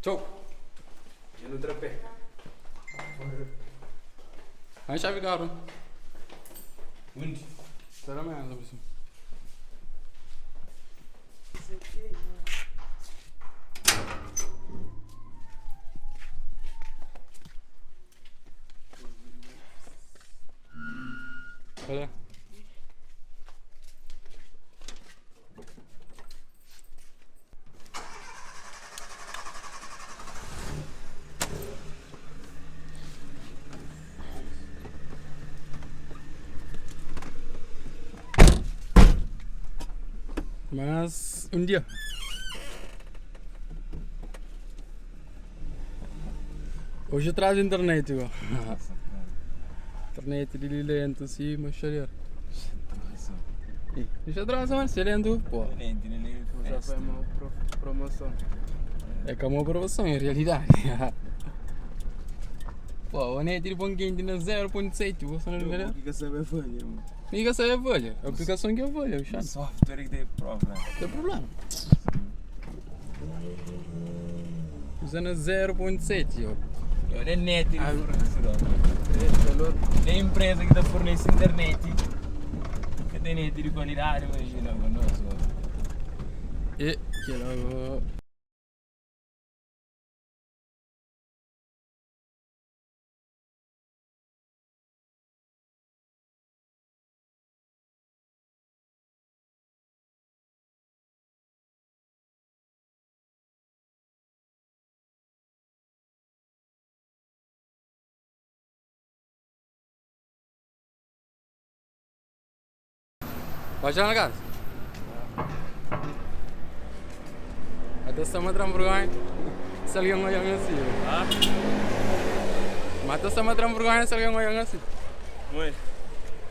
Txau. Dja nu tra pé. Vai xavi karu. Undi? Sta na mesa por sima. Olha. Mas um dia. Hoje traz internet igual. Nossa, cara. Internet di lento assim, mas xarer. Atraso. Deixa atrás, mano, se é lento, pô. Nem, nem, nem. Já foi uma promoção. É que é uma aprovação em realidade. Pô, o net de bom quente na 0.7, você não vê? O que que sabe folha, mano? Fica só a folha. A aplicação que é a folha, chato. Software que tem problema. Tem problema. Usa na 0.7, ó. Eu nem net de Ah. fornecedor. É, calor. Nem empresa que tá fornece internet. Que tem net de qualidade, imagina, conosco. E que logo. Vai já na casa? Até sama tram vergonha. Se alguém olhar assim. Ah? Mata sama tram vergonha se alguém olhar assim. Mãe.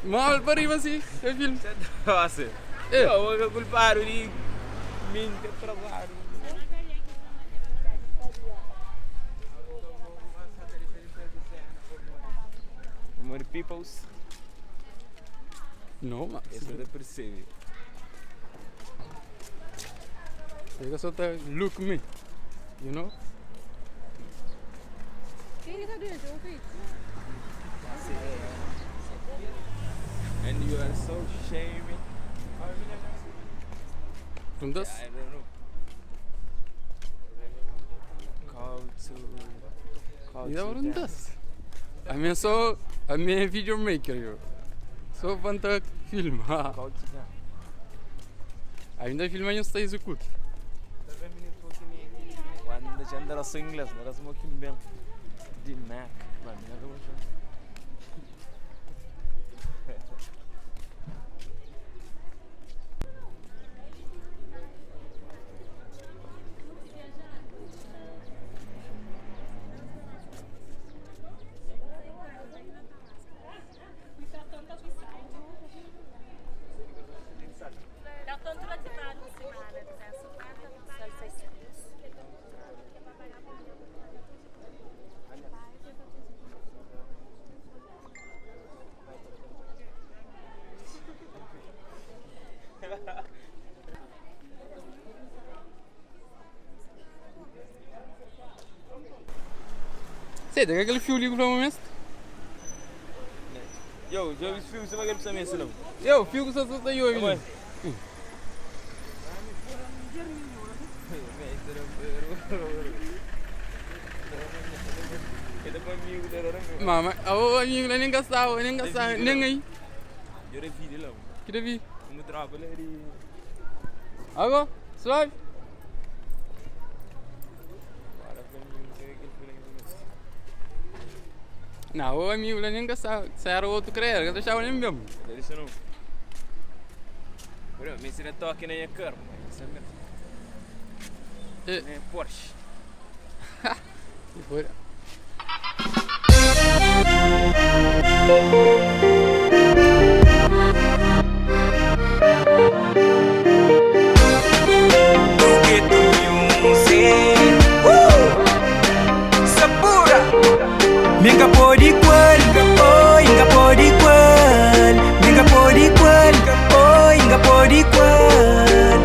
Mal para riba assim, é filho. Nossa. É. Eu vou culpar o de mim que atrasado. More peoples, Não, mas. isso eu percebo. Eu só tá look me. You know? And you are so shaming. Perguntas? I don't know. Call to. Call E dá to perguntas. A minha só. A minha é video maker, eu. Só para filmar. them. Call to them. Ainda filma eu sei executo. Quando já andava só inglês, não era só que bem. De Mac. Mano, não era só. Sei, tem aquele fio ligo para o momento. Yo, já vi filme, você vai querer saber não? Eu, fio que só só eu, Vai. Mama, o amigo lá nem gastava, nem gastava, nem aí. Eu era vídeo lá. Queria ver. Como trabalho ali. Agora, suave. Para pra mim, não sei o que ele foi Não, o amigo lá nem gastava. Se era outro creio, eu deixava nem mesmo. Isso não. Bro, me ensina toque na minha carro, mano. Isso é mesmo. É. É Porsche. E foi. Minga pode qual, oi, inga pode qual, minga pode qual, oi, inga pode qual.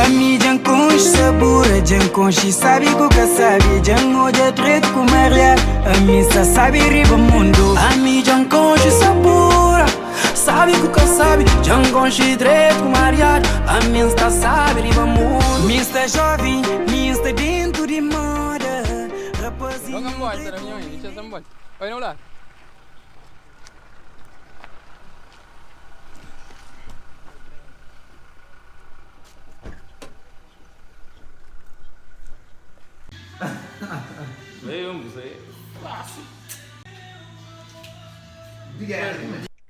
A mídia com sabor. Dja N konxe sabi ku ka sabi Dja N odja dretu ku mariadu Ami N sa sabi riba mundu Ami dja N konxe sabura Sabi ku ka sabi Dja N konxe dretu ku mariadu Ami N sta sabi riba mundu Mi N sta joven, mi N sta dentu di moda Rapazinhu Vamos embora, dretu será minha mãe? Deixa eu embora. Vai não lá.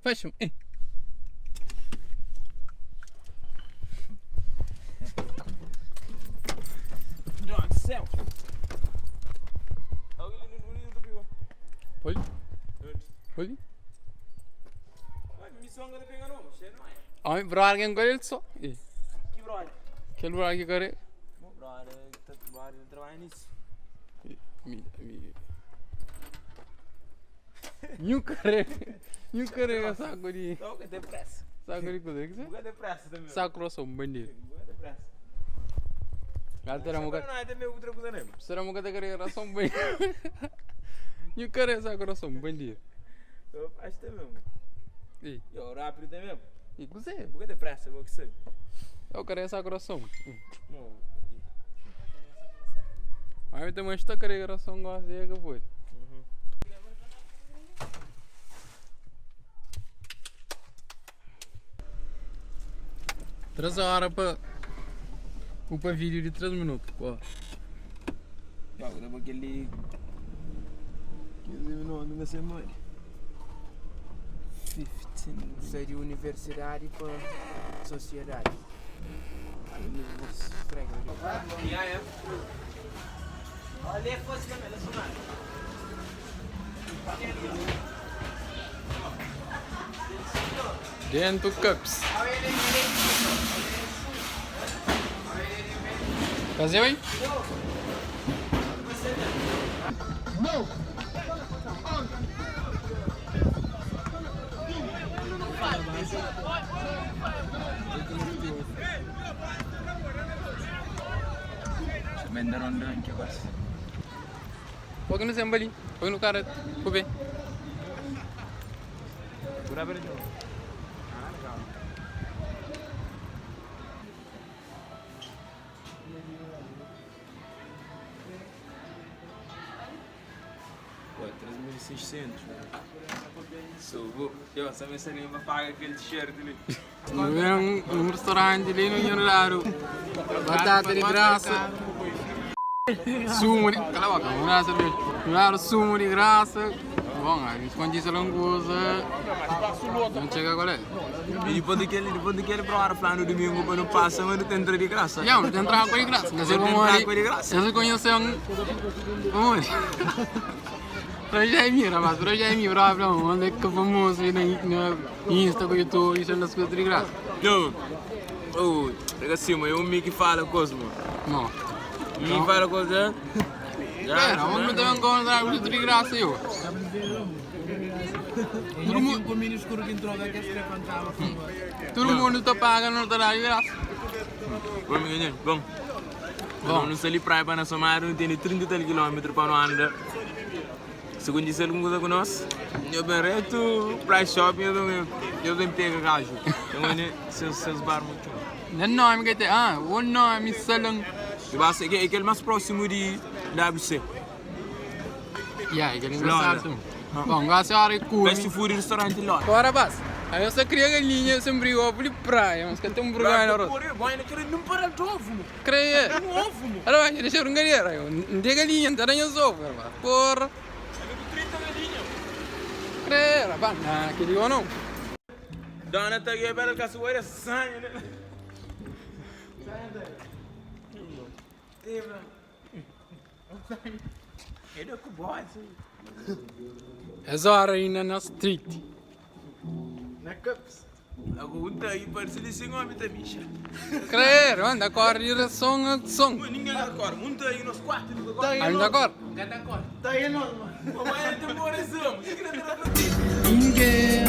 Fecha. Eh. Olha. Olha. Homem, brother, quem colhe ele só. Que brother? Aquele brother que quer. Brother, brother trabalha nisso. Mi, mi. Nhu carrega, nhu carrega saco de. Então, que tem pressa. Saco de coisa, que Buga tem pressa também. Saco rosso, um bandido. Buga tem pressa. Galera, muka. Não, é também outra coisa mesmo. Será muka tá carrega só um bandido. Nhu carrega saco rosso, um bandido. Eu acho também. E, Eu rápido também. e que Buga tem pressa, vou que sei. Eu carrego saco rosso. Não. Aí também está carrega rosso, gosta de que foi. Três horas para o vídeo de 3 minutos. Pô. Não, eu aquele 15 minutos na semana. 15. Sai de universidade para sociedade. Dentro cups. Fazer aí? Venderam drink quase. Põe no samba ali. Põe no cara. Põe bem. Por abrir de novo. Pô, 3.600, mano. Sou vou. Eu só me sei pra pagar aquele t-shirt ali. Num, num restaurante ali no lado. Batata de graça. Sumo de. Cala a boca, não dá cerveja. No lado, sumo de graça. Bom, a gente esconde langosa. Não chega qual é. E depois daquele pra hora falar no domingo, quando passa, mas não tem entrada de graça. Já, não tem entrada de graça. Mas eu Não tem vou entrada de graça. Eu conheço um. Vamos. Pra já é minha, rapaz. Pra já é minha, bravo. Onde é que famoso aí na Insta, com YouTube, isso nas coisas de graça. Não. Oh, pega assim, mas eu me que fala Cosmo. Não. Me fala coisa. Pera, vamos também encontrar o de graça eu. Todo mundo, Comi no escuro que entrou, que esse levantava. todo mundo tá pagando, não tá dando de graça. Bom, menino, bom. Bom, não sei ali praia para na Somar, não tem 30 e tal quilômetros para não andar. Segundo disse alguma coisa conosco, eu bem reto, praia shopping, eu bem pego gajo. Então, olha, seus bar muito. Não nome que tem, ah, o nome salão. E basta, é aquele mais próximo de WC. Yeah, aquele engraçado. Bom, agora a hora que Fast come. food restaurante lá. Agora basta. Aí eu só queria galinha, eu sempre vou para praia, mas que tem um burger na rua. Não para de ovo, mano. Creia. Um ovo, mano. Olha, vai, deixa eu galinha, não tem galinha, não tem ovo, rapaz. Porra. 30 galinhas. Creia, rapaz, não, que digo não. Dona tá aqui, bela caçoeira, sangue, né? Ele é com bote. Essa hora ainda na street. Na cups. Agora aí parece que esse homem tá bicha. Creio, anda corre direção a som. Ninguém agora, muito aí nos quartos agora. Ainda agora. Tá aí, não. Mas demora exame. Ninguém.